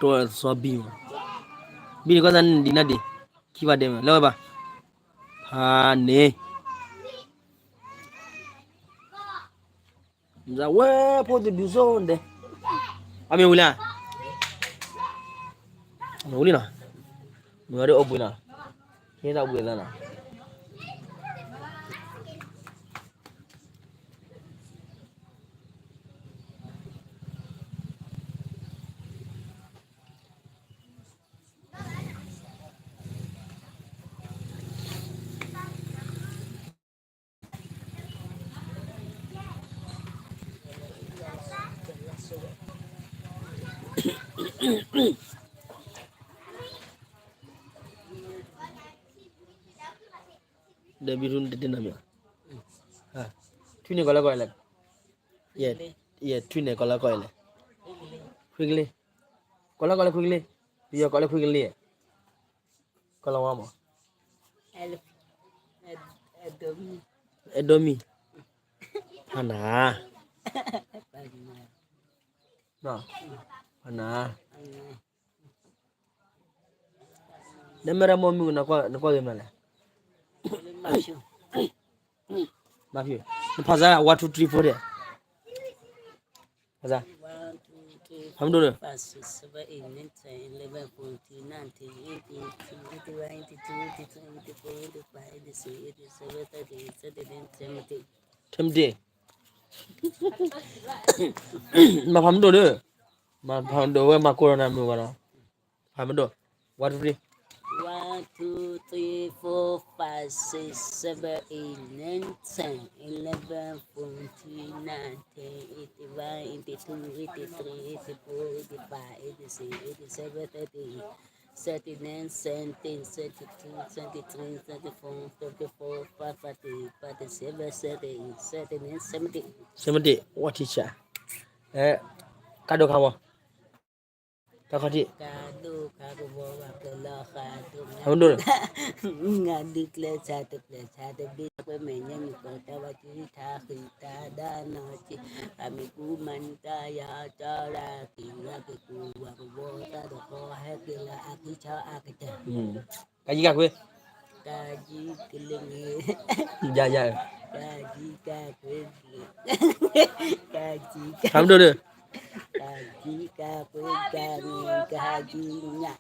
တီစီဘံမး, ဘံန့ၣ်ကီၢ်သးန့ၣ်ဒံးနၢ်ဒံး, ခံဘၣ်ဒဲးမး လၢဝဲဘၣ်, ဖးန့ၣ် ဝဲဖိသဒုစိဒဲး, အမ့ၢ်ဝံၤလံ, မ့ၢ်ဝံၤလံနီၤ, မ့ၢ်ဝဲဒၣ်အိၣ်ဘှံးနီၤ, ဟ့ၣ်သးဘှံးသးနီၤ. ဒီးဘံထူတတ့ၢ်နီတမံၤ, ထွံၣ်န့ၣ်ကီးလၢကီၢ်အံၤလဲၣ်, ယဲထွံၣ်န့ၣ်ကီးလၢကီၢ်အံၤလဲၣ်, ခွံကလ့, ကီးလၢကီၢ်လၢခွံကလ့, ပယီၤကီးလၢခွံကလ့, ကီးလၢဝါမး, အဲၣ်ဒိးမံၤ, ဖးနၤ, ဖးနၤ နမ့ၢ်ရၢမိၢ်မုၣ် နကွၢ်ဂ့ၤမနုၤလဲၣ်, မၤဖျိ, နဖးစါ one two three four ဒဲး, ဖးစါ, ဖးမဒိၣ်ဒီး, ten, eleven, fourteen, nineteen, eighteen, twenty-one, twenty-two, twenty-three, twenty-four, twenty-five, twenty-six, twenty-seven, thirty, thirty-nine, seventy, seventy, မၤဖးမဒိၣ်ဒီး, မၤဖးမဒိၣ်ဝဲမၤကိၢ်ဒီးနၤမုၢ်ဂီၤဒီး, ဖးမဒိၣ်, one two three, one, two, three, four, five, six, seven, eight, nine, ten, eleven, fourteen, nineteen, eighty-one, eighty-two, eighty-three, eighty-four, eighty-five, eighty-six, eighty-seven, thirty, thirty-nine, seventy, seventy-two, seventy-three, seventy-four, seventy-five, seventy-six, seventy-seven, seventy-eight, seventy-nine, seventy. Seventy, what teacher? အဲ, ကါဒိၣ်ခါဝီ, တၢ်ခီၣ်ထံး, ကါဒိၣ်ခါကဝီၤဝဲကလီၤဃာ်ဒိၣ်, အမဒိၣ်လၢ, ငါဒုးကျဲဆါတကျဲဆါတဘ့ၣ် ကွဲမဲာ်ညါမုၣ်ကီၤ တၢ်ဝဲကံထါဃံတၢ်ဒၣ်နီၢ်ကံ, အမ့ၢ်ကူမၤနံၤတၢ်ယၤအီၤ ကၠီရၤက့ၤ ဝဲက့ၤကူဝဲကဝီၤ တၢ်တဃီဟဲက့ၤလၢအကံဆီအကတၢၢ်, ကယံကကွ့, ကယံကလၢန့ၣ်, ယယ, ကယံကကွ့, ကယံက, ဖးမဒိၣ်ဒီး, ကယံကကွ့ကန့ၣ် ကယံညါ,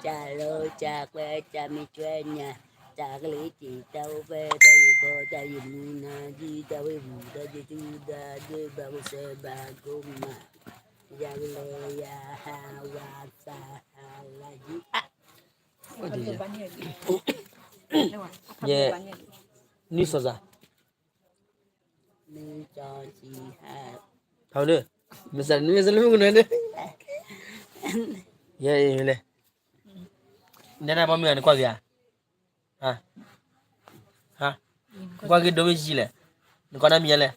ကၢ်လိကၢ်ကွဲကၢ်မံၤကွဲညါ, တၢ်ကလ့ၤက့ၤတၢ်အိၣ်ဖှိၣ်တၢ်ယံၤကီတၢ်ယံၤမုၢ်နၤဒ်တၢ်ဝ့ၢ်မုၢ်တၢ်ယံၤတူၢ်ဒၣ်ဒွဲၣ်ဘၣ်ကစၢၢ်ဘၣ်ကိးမး, ယၤကလဲၤယၤဟးဝၤသးဟးလၢယံၤအါ ယဲ, နွံစီၤစါ, နွံစီၤဆံဟါ, ဟီဒီး, မ့ၢ်စးနွံစလမုၢ်ကနၢၤဒီး, ယဲအံၤလဲၣ်, နနၢ်ပှၤမုၢ်ဂၤနကွၢ်က့ၤဧါ, ဟါ, ကွၢ်က့ၤဒိမ့ၢ်ယံၤလဲၣ်, နကိးနၢ်မံၤယဲလဲၣ်,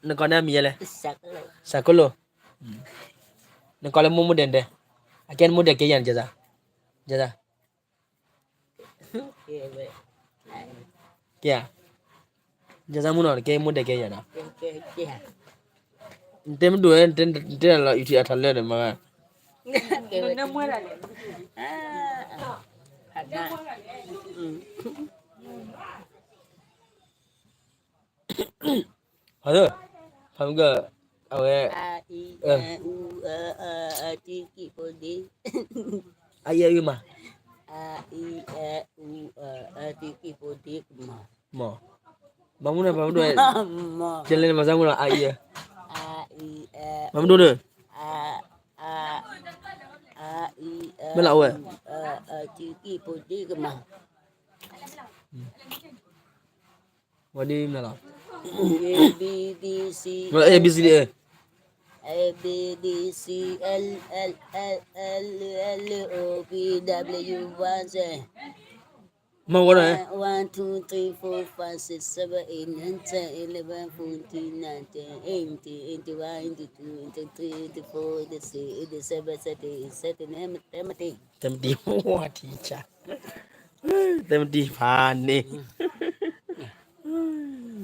နကိးနၢ်မံၤယဲလဲၣ်, စးကိၣ်လိ, နကိးလၢမိၢ်မိၢ်ဒဲးဒဲး, အကဲနမိၢ်ဒဲးကဲယၤန့ၣ်, ကဲဧါ, ကဲစၢ်မုၢ်နီၤ နကဲမိၢ်ဒဲးကဲယၤနီၤ, နတဲမ့ၢ်ဒိၣ်ဝဲ နတဲလီၤအံၤထံအထီၣ်လၢာ်ဒီးမၤဘၣ်, ဖးမုၢ်က, အဝဲ, အအံၤအု အအံၤအု မး, မး, ဘၣ်မနုၤန့ၣ် ဘၣ်မနုၤ, ကဲလဲၣ်န့ၣ် ဘၣ်ဆၣ်မနုၤ အအံၤ, ဘၣ်မနုၤန့ၣ်, မ့ၢ်လၢအဝဲ, ဝဲဒ်မနုၤလီၤ, A B C D, A B D C, L L L L O P W, one, two, three, four, five, six, seven, eight, nine, ten, eleven, fourteen, nineteen, eighteen, eighty-one, eighty-two, eighty-three, eighty-four, eighty-six, eighty-seven, seventy-eight, seventy-nine, seventy. Seventy, what teacher? Seventy ဖးန့ၣ်,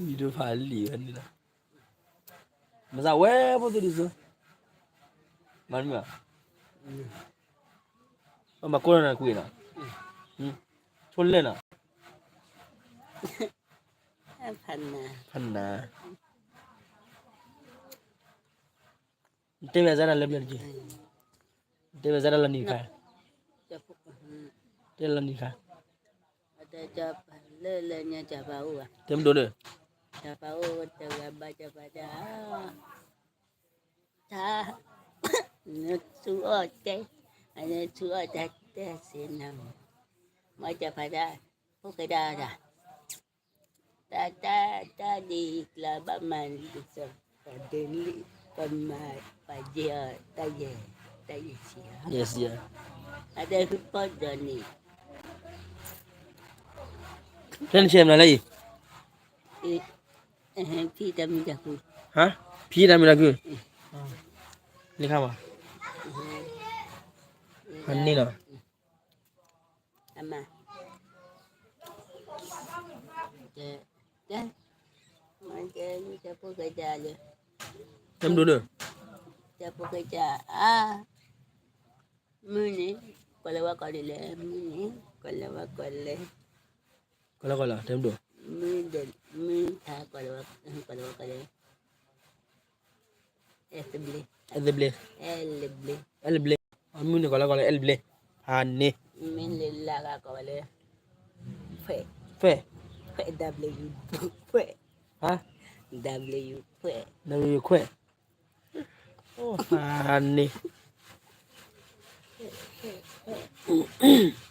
ယဒိၣ်ဖးလံာ်ဝဲန့ၣ်လီၤ, မစၢ်ဝဲဖိသ့ၣ်ဒုးစိ, မၤတမုာ်ဘၣ်, မၤကိၢ်လၢနၤကွံာ်နီၤ, ဆိလၢနီၤ, ဖးနၤ, နတဲဝဲစါတၢ်လၢပျၢၤတက့ၢ်, နတဲဝဲစါတၢ်လၢနံၤတခါ, တဲလၢနံၤတခါ, တဲမဒိၣ်ဒီး, တၢ် နသူအီၣ်တဲ, နသူအီၣ်တၢ်တဲစ့နၤ, မ့ၢ်တၢ်ဖးဒၣ်, ဖိၣ်ဃဲဒၣ်တၢ်, တၢ်တၢ် တၢ်ဒ်ကျါဘၣ်မၤဒ်သိး, ပှၤဒ့လံ, ပှၤမၤ, ပှၤယဲၢ်အီၤ, တၢ်ယဲၢ်, တၢ်ယဲၢ်ဆံး, အတၢ်ဟူပီၣ်ဒီးန့ၣ်, ဖဲနဆဲးမနုၤလဲၣ်အံၤ, ဖံတၢ်မုာ်တၢ်ခု, ဖံတၢ်မုာ်တၢ်ခု, လၢခါဘၣ်, န့ၣ်လီၤ, အမၤ, တဲ, တဲ, တဲဖိၣ်ဃဲဒၣ်လၢ, တဲမဒိၣ်ဒီး, တဲဖိၣ်ဃဲဒၣ်, အါ, မုၢ်န့ၣ်, ကီၢ်လၢဝဲကီၢ်ဒ်လဲၣ်, မုၢ်န့ၣ်, ကီၢ်လၢဝဲကီၢ်လဲၣ်, ကီၢ်လၢကီၢ်လၢ တဲမဒိၣ်, မုၢ်, မုၢ်ဟါကီၢ်လၢဝဲ, ကီၢ်လၢဝဲကီၢ်လဲၣ်, အဲၣ်သဘျ့, အဲၣ်သဘျ့, အဲၣ်လဘျ့, အဲၣ်လဘျ့, အမုၢ်န့ၣ်ကီၢ်လၢကီၢ်လၢ အဲၣ်လဘျ့, ဟါန့ၣ်, မ့ၢ်လၢလၢဂၤကီၢ်ဝဲလၢ, ဖဲ, ဖဲ, ဖဲ W ဖဲ, ဟါ, W ဖဲ, W ခွဲး, ဟါန့ၣ်,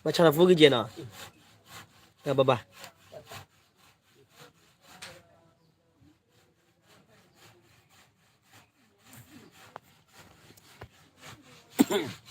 ဘၣ်ဆၣ်ဒီးဖိကံၢ်ကဲနီၤ, တၢ်ဘၣ်ဘၣ် Thank you.